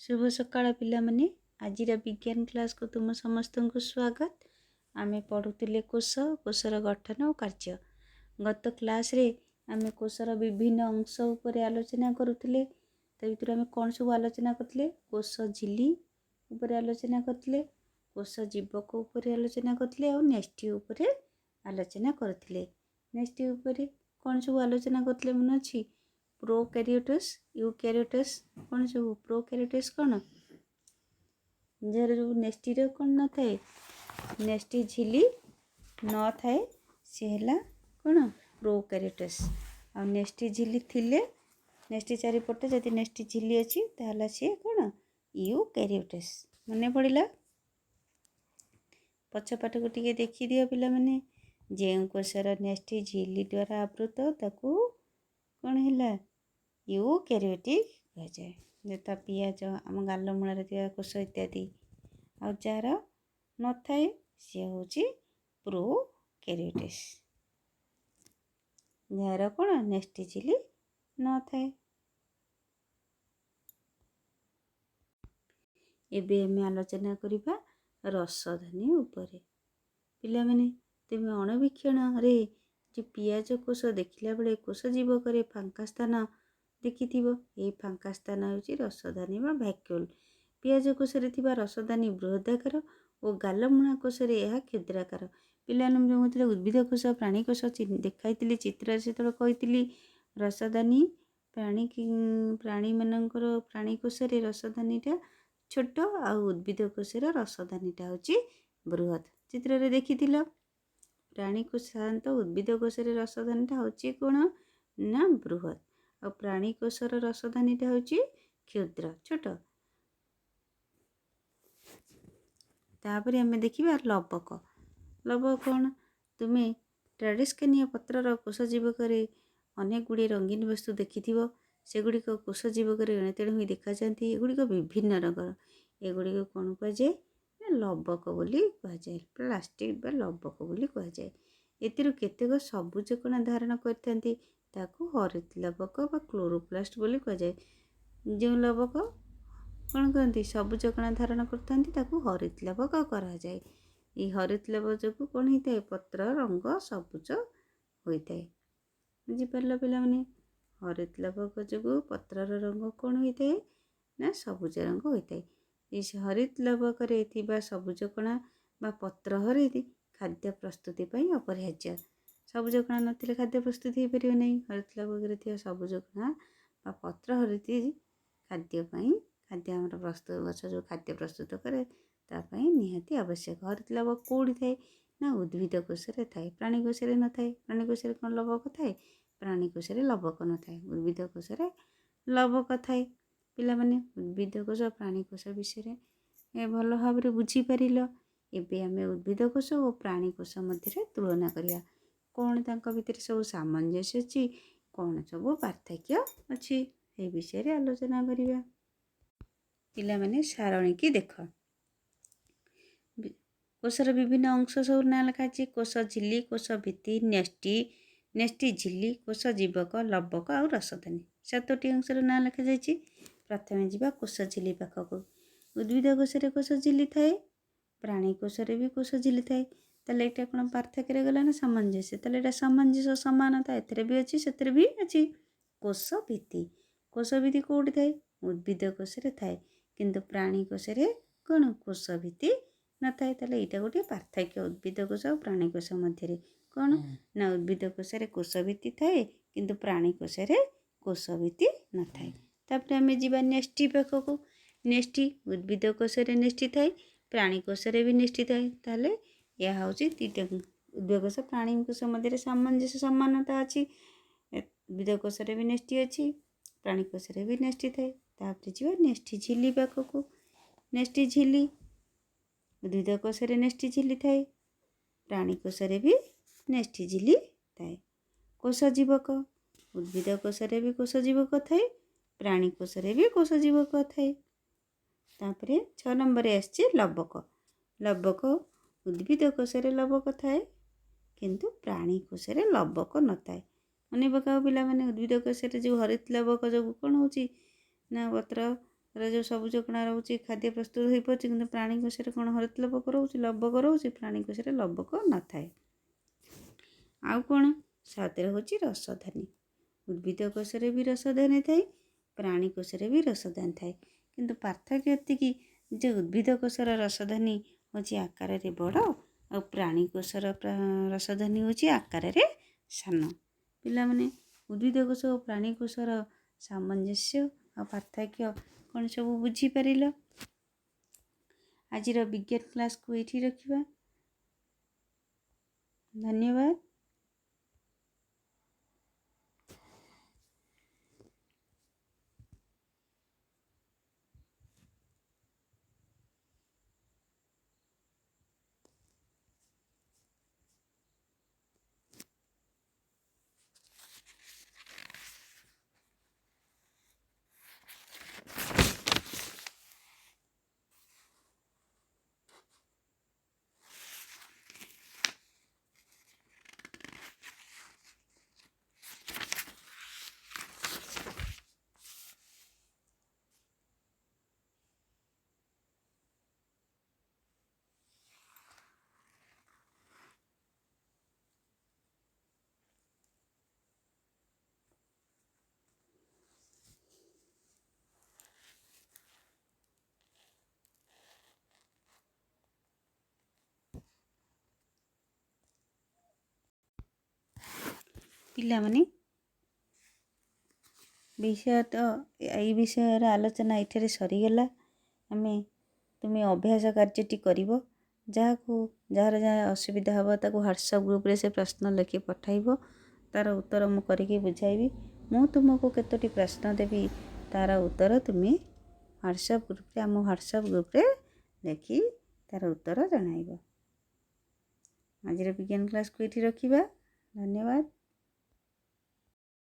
ଶୁଭ ସକାଳ ପିଲାମାନେ। ଆଜିର ବିଜ୍ଞାନ କ୍ଲାସ୍କୁ ତୁମ ସମସ୍ତଙ୍କୁ ସ୍ୱାଗତ। ଆମେ ପଢ଼ୁଥିଲେ କୋଷ, କୋଷର ଗଠନ ଓ କାର୍ଯ୍ୟ। ଗତ କ୍ଲାସ୍ରେ ଆମେ କୋଷର ବିଭିନ୍ନ ଅଂଶ ଉପରେ ଆଲୋଚନା କରୁଥିଲେ। ତା ଭିତରୁ ଆମେ କ'ଣ ସବୁ ଆଲୋଚନା କରିଥିଲେ? କୋଷ ଝିଲ୍ଲି ଉପରେ ଆଲୋଚନା କରିଥିଲେ, କୋଷ ଜୀବକ ଉପରେ ଆଲୋଚନା କରିଥିଲେ ଆଉ ନ୍ୟଷ୍ଟି ଉପରେ ଆଲୋଚନା କରିଥିଲେ। ନ୍ୟଷ୍ଟି ଉପରେ କ'ଣ ସବୁ ଆଲୋଚନା କରିଥିଲେ ମନେ ଅଛି? ପ୍ରୋକ୍ୟାରିଓଟସ୍, ୟୁକ୍ୟାରିଓଟସ୍ କ'ଣ ସବୁ? ପ୍ରୋକ୍ୟାରିଓଟସ୍ କ'ଣ? ଯାହାର ଯେଉଁ ନ୍ୟଷ୍ଟିର କ'ଣ ନଥାଏ, ନ୍ୟଷ୍ଟି ଝିଲ୍ଲି ନଥାଏ, ସେ ହେଲା କ'ଣ? ପ୍ରୋକ୍ୟାରିଓଟସ୍। ଆଉ ନ୍ୟଷ୍ଟି ଝିଲ୍ଲି ଥିଲେ, ନ୍ୟଷ୍ଟି ଚାରିପଟେ ଯଦି ନ୍ୟଷ୍ଟି ଝିଲ୍ଲି ଅଛି, ତାହେଲେ ସିଏ କ'ଣ? ୟୁକ୍ୟାରିଓଟସ୍। ମନେ ପଡ଼ିଲା? ପଛ ପାଠକୁ ଟିକେ ଦେଖିଦିଅ ପିଲାମାନେ। ଯେଉଁ କୋଷର ନ୍ୟଷ୍ଟି ଝିଲ୍ଲି ଦ୍ୱାରା ଆବୃତ, ତାକୁ କ'ଣ ହେଲା? ୟୁକ୍ୟାରିଓଟିକ୍ କୁହାଯାଏ, ଯଥା ପିଆଜ, ଆମ ଗାଲ ମୂଳରେ ଥିବା କୋଷ ଇତ୍ୟାଦି। ଆଉ ଯାହାର ନଥାଏ, ସିଏ ହେଉଛି ପ୍ରୋକ୍ୟାରିଓଟିସ୍, ଯାହାର କ'ଣ ନ୍ୟଷ୍ଟି ଝିଲ୍ଲି ନଥାଏ। ଏବେ ଆମେ ଆଲୋଚନା କରିବା ରସଧାନୀ ଉପରେ। ପିଲାମାନେ, ତୁମେ ଅଣୁବୀକ୍ଷଣରେ ଯେଉଁ ପିଆଜ କୋଷ ଦେଖିଲା ବେଳେ କୋଷ ଜୀବକରେ ଫାଙ୍କା ସ୍ଥାନ ଦେଖିଥିବ। ଏହି ଫାଙ୍କା ସ୍ଥାନ ହେଉଛି ରସଧାନୀ ବା ଭ୍ୟାକ୍ୟୁଲ୍। ପିଆଜ କୋଷରେ ଥିବା ରସଧାନୀ ବୃହଦାକାର ଓ ଗାଲମୁଣା କୋଷରେ ଏହା କ୍ଷୁଦ୍ରାକାର। ପିଲାମାନେ, ମୁଁ ଯେତେବେଳେ ଉଦ୍ଭିଦ କୋଷ, ପ୍ରାଣୀ କୋଷ ଦେଖାଇଥିଲି ଚିତ୍ରରେ, ସେତେବେଳେ କହିଥିଲି ରସଧାନୀ ପ୍ରାଣୀ ପ୍ରାଣୀମାନଙ୍କର ପ୍ରାଣୀ କୋଷରେ ରସଧାନୀଟା ଛୋଟ ଆଉ ଉଦ୍ଭିଦ କୋଷର ରସଧାନୀଟା ହେଉଛି ବୃହତ୍। ଚିତ୍ରରେ ଦେଖିଥିଲ? ପ୍ରାଣୀ କୋଷ, ସାଧାରଣତଃ ଉଦ୍ଭିଦ କୋଷରେ ରସଧାନୀଟା ହେଉଛି କ'ଣ ନା ବୃହତ୍, ଆଉ ପ୍ରାଣୀ କୋଷର ରସଧାନୀଟା ହେଉଛି କ୍ଷୁଦ୍ର, ଛୋଟ। ତାପରେ ଆମେ ଦେଖିବା ଲବକ। ଲବକ କ'ଣ? ତୁମେ ଟ୍ରାଡିସ୍କାନିଆ ପତ୍ରର କୋଷ ଜୀବକରେ ଅନେକ ଗୁଡ଼ିଏ ରଙ୍ଗୀନ ବସ୍ତୁ ଦେଖିଥିବ। ସେଗୁଡ଼ିକ କୋଷ ଜୀବକରେ ଏଣେତେଣେ ହୋଇ ଦେଖାଯାଆନ୍ତି। ଏଗୁଡ଼ିକ ବିଭିନ୍ନ ରଙ୍ଗର। ଏଗୁଡ଼ିକ କ'ଣ କୁହାଯାଏ ନା ଲବକ ବୋଲି କୁହାଯାଏ। ପ୍ଲାଷ୍ଟିକ୍ ବା ଲବକ ବୋଲି କୁହାଯାଏ। ଏଥିରୁ କେତେକ ସବୁଜ କଣା ଧାରଣ କରିଥାନ୍ତି, ତାକୁ ହରିତ ଲବକ ବା କ୍ଲୋରୋପ୍ଲାଷ୍ଟ ବୋଲି କୁହାଯାଏ। ଯେଉଁ ଲବକ କ'ଣ କରନ୍ତି, ସବୁଜ କଣା ଧାରଣ କରିଥାନ୍ତି, ତାକୁ ହରିତ ଲବକ କରାଯାଏ। ଏହି ହରିତ ଲବକ ଯୋଗୁଁ କ'ଣ ହେଇଥାଏ? ପତ୍ର ରଙ୍ଗ ସବୁଜ ହୋଇଥାଏ। ବୁଝିପାରିଲ ପିଲାମାନେ? ହରିତ ଲବକ ଯୋଗୁଁ ପତ୍ରର ରଙ୍ଗ କ'ଣ ହୋଇଥାଏ ନା ସବୁଜ ରଙ୍ଗ ହୋଇଥାଏ। ଏହି ହରିତ ଲବକରେ ଥିବା ସବୁଜ କଣା ବା ପତ୍ର ହରିତ ଖାଦ୍ୟ ପ୍ରସ୍ତୁତି ପାଇଁ ଅପରିହାର୍ଯ୍ୟ। ସବୁଜ କଣା ନଥିଲେ ଖାଦ୍ୟ ପ୍ରସ୍ତୁତି ହୋଇପାରିବ ନାହିଁ। ହରିତ ଲବକରେ ଥିବା ସବୁଜ କଣା ବା ପତ୍ର ହରିତ ଖାଦ୍ୟ ପାଇଁ, ଖାଦ୍ୟ ଆମର ପ୍ରସ୍ତୁତ, ଗଛ ଯେଉଁ ଖାଦ୍ୟ ପ୍ରସ୍ତୁତ କରେ ତା ପାଇଁ ନିହାତି ଆବଶ୍ୟକ। ହରିତ ଲବକ କେଉଁଠି ଥାଏ ନା ଉଦ୍ଭିଦ କୋଷରେ ଥାଏ, ପ୍ରାଣୀ କୋଷରେ ନଥାଏ। ପ୍ରାଣୀ କୋଷରେ କ'ଣ ଲବକ ଥାଏ? ପ୍ରାଣୀ କୋଷରେ ଲବକ ନଥାଏ, ଉଦ୍ଭିଦ କୋଷରେ ଲବକ ଥାଏ। ପିଲାମାନେ, ଉଦ୍ଭିଦ କୋଷ, ପ୍ରାଣୀ କୋଷ ବିଷୟରେ ଭଲ ଭାବରେ ବୁଝିପାରିଲ। ଏବେ ଆମେ ଉଦ୍ଭିଦ କୋଷ ଓ ପ୍ରାଣୀ କୋଷ ମଧ୍ୟରେ ତୁଳନା କରିବା। କ'ଣ ତାଙ୍କ ଭିତରେ ସବୁ ସାମଞ୍ଜସ୍ୟ ଅଛି, କ'ଣ ସବୁ ପାର୍ଥକ୍ୟ ଅଛି, ଏ ବିଷୟରେ ଆଲୋଚନା କରିବା। ପିଲାମାନେ, ସାରଣୀକି ଦେଖ। କୋଷର ବିଭିନ୍ନ ଅଂଶ ସବୁ ନାଁ ଲେଖା ଅଛି। କୋଷ ଝିଲ୍ଲି, କୋଷ ଭିତ୍ତି, ନ୍ୟଷ୍ଟି, ନ୍ୟଷ୍ଟି ଝିଲ୍ଲି, କୋଷ ଜୀବକ, ଲବକ ଆଉ ରସଧାନୀ। 7ଟି ଅଂଶର ନାଁ ଲେଖାଯାଇଛି। ପ୍ରଥମେ ଯିବା କୋଷ ଝିଲ୍ଲି ପାଖକୁ। ଉଦ୍ଭିଦ କୋଷରେ କୋଷ ଝିଲ୍ଲି ଥାଏ, ପ୍ରାଣୀ କୋଷରେ ବି କୋଷ ଝିଲ୍ଲି ଥାଏ। ତାହେଲେ ଏଇଟା କ'ଣ ପାର୍ଥକ୍ୟରେ ଗଲା ନା ସାମଞ୍ଜସ୍ୟ? ତାହେଲେ ଏଇଟା ସାମଞ୍ଜସ୍ୟ, ସମାନତା ଏଥିରେ ବି ଅଛି, ସେଥିରେ ବି ଅଛି। କୋଷ ଭିତ୍ତି, କୋଷ ଭିତ୍ତି କେଉଁଠି ଥାଏ? ଉଦ୍ଭିଦ କୋଷରେ ଥାଏ, କିନ୍ତୁ ପ୍ରାଣୀ କୋଷରେ କ'ଣ କୋଷ ଭିତ୍ତି ନଥାଏ। ତାହେଲେ ଏଇଟା ଗୋଟିଏ ପାର୍ଥକ୍ୟ ଉଦ୍ଭିଦ କୋଷ ଆଉ ପ୍ରାଣୀ କୋଷ ମଧ୍ୟରେ। କ'ଣ ନା ଉଦ୍ଭିଦ କୋଷରେ କୋଷ ଭିତ୍ତି ଥାଏ, କିନ୍ତୁ ପ୍ରାଣୀ କୋଷରେ କୋଷ ଭିତ୍ତି ନଥାଏ। ତାପରେ ଆମେ ଯିବା ନ୍ୟଷ୍ଟି ପାଖକୁ। ନ୍ୟଷ୍ଟି, ଉଦ୍ଭିଦ କୋଷରେ ନ୍ୟଷ୍ଟି ଥାଏ, ପ୍ରାଣୀ କୋଷରେ ବି ନ୍ୟଷ୍ଟି ଥାଏ। ତାହେଲେ ଏହା ହେଉଛି ଦୁଇଟା, ଉଦ୍ଭିଦ କୋଷ ପ୍ରାଣୀ କୋଷ ମଧ୍ୟରେ ସାମଞ୍ଜସ୍ୟ, ସମାନତା ଅଛି। ଉଦ୍ଭିଦ କୋଷରେ ବି ନ୍ୟଷ୍ଟି ଅଛି, ପ୍ରାଣୀ କୋଷରେ ବି ନ୍ୟଷ୍ଟି ଥାଏ। ତାପରେ ଯିବା ନ୍ୟଷ୍ଟି ଝିଲ୍ଲି ପାଖକୁ। ନ୍ୟଷ୍ଟି ଝିଲ୍ଲି, ଉଦ୍ଭିଦ କୋଷରେ ନ୍ୟଷ୍ଟି ଝିଲ୍ଲି ଥାଏ, ପ୍ରାଣୀ କୋଷରେ ବି ନ୍ୟଷ୍ଟି ଝିଲ୍ଲି ଥାଏ। କୋଷ ଜୀବକ, ଉଦ୍ଭିଦ କୋଷରେ ବି କୋଷ ଜୀବକ ଥାଏ, ପ୍ରାଣୀ କୋଷରେ ବି କୋଷ ଜୀବକ ଥାଏ। ତାପରେ 6 ନମ୍ବରରେ ଆସିଛି ଲବକ। ଲବକ, ଉଦ୍ଭିଦ କୋଷରେ ଲବକ ଥାଏ, କିନ୍ତୁ ପ୍ରାଣୀ କୋଷରେ ଲବକ ନଥାଏ। ମନେ ପକାଅ ପିଲାମାନେ, ଉଦ୍ଭିଦ କୋଷରେ ଯେଉଁ ହରିତ ଲବକ ଯୋଗୁଁ କ'ଣ ହେଉଛି ନା ପତ୍ର ଯେଉଁ ସବୁଜ କଣା ରହୁଛି, ଖାଦ୍ୟ ପ୍ରସ୍ତୁତ ହୋଇପାରୁଛି। କିନ୍ତୁ ପ୍ରାଣୀ କୋଷରେ କ'ଣ ହରିତ ଲବକ ରହୁଛି? ଲବକ ରହୁଛି। ପ୍ରାଣୀ କୋଷରେ ଲବକ ନଥାଏ। ଆଉ କ'ଣ? ସାତରେ ହେଉଛି ରସଧାନୀ। ଉଦ୍ଭିଦ କୋଷରେ ବି ରସଧାନୀ ଥାଏ, ପ୍ରାଣୀ କୋଷରେ ବି ରସଧାନୀ ଥାଏ। କିନ୍ତୁ ପାର୍ଥକ୍ୟ ଏତିକି ଯେ ଉଦ୍ଭିଦ କୋଷର ରସଧାନୀ ହେଉଛି ଆକାରରେ ବଡ଼, ଆଉ ପ୍ରାଣୀ କୋଷର ରସଧାନୀ ହେଉଛି ଆକାରରେ ସାନ। ପିଲାମାନେ, ଉଦ୍ଭିଦ କୋଷ ଓ ପ୍ରାଣୀ କୋଷର ସାମଞ୍ଜସ୍ୟ ଆଉ ପାର୍ଥକ୍ୟ କ'ଣ ସବୁ ବୁଝିପାରିଲ? ଆଜିର ବିଜ୍ଞାନ କ୍ଲାସ୍କୁ ଏଇଠି ରଖିବା। ଧନ୍ୟବାଦ। ପିଲାମାନେ, ବିଷୟ ତ ଏଇ ବିଷୟର ଆଲୋଚନା ଏଠାରେ ସରିଗଲା। ଆମେ ତୁମେ ଅଭ୍ୟାସ କାର୍ଯ୍ୟଟି କରିବ। ଯାହାକୁ ଯାହାର ଯାହା ଅସୁବିଧା ହେବ, ତାକୁ ହ୍ୱାଟ୍ସଆପ୍ ଗ୍ରୁପ୍ରେ ସେ ପ୍ରଶ୍ନ ଲେଖି ପଠାଇବ। ତା'ର ଉତ୍ତର ମୁଁ କରିକି ବୁଝାଇବି। ମୁଁ ତୁମକୁ କେତୋଟି ପ୍ରଶ୍ନ ଦେବି, ତା'ର ଉତ୍ତର ତୁମେ ହ୍ୱାଟ୍ସଆପ୍ ଗ୍ରୁପ୍ରେ, ଆମ ହ୍ୱାଟ୍ସଆପ୍ ଗ୍ରୁପ୍ରେ ଲେଖି ତା'ର ଉତ୍ତର ଜଣାଇବ। ଆଜିର ବିଜ୍ଞାନ କ୍ଲାସ୍କୁ ଏଇଠି ରଖିବା। ଧନ୍ୟବାଦ।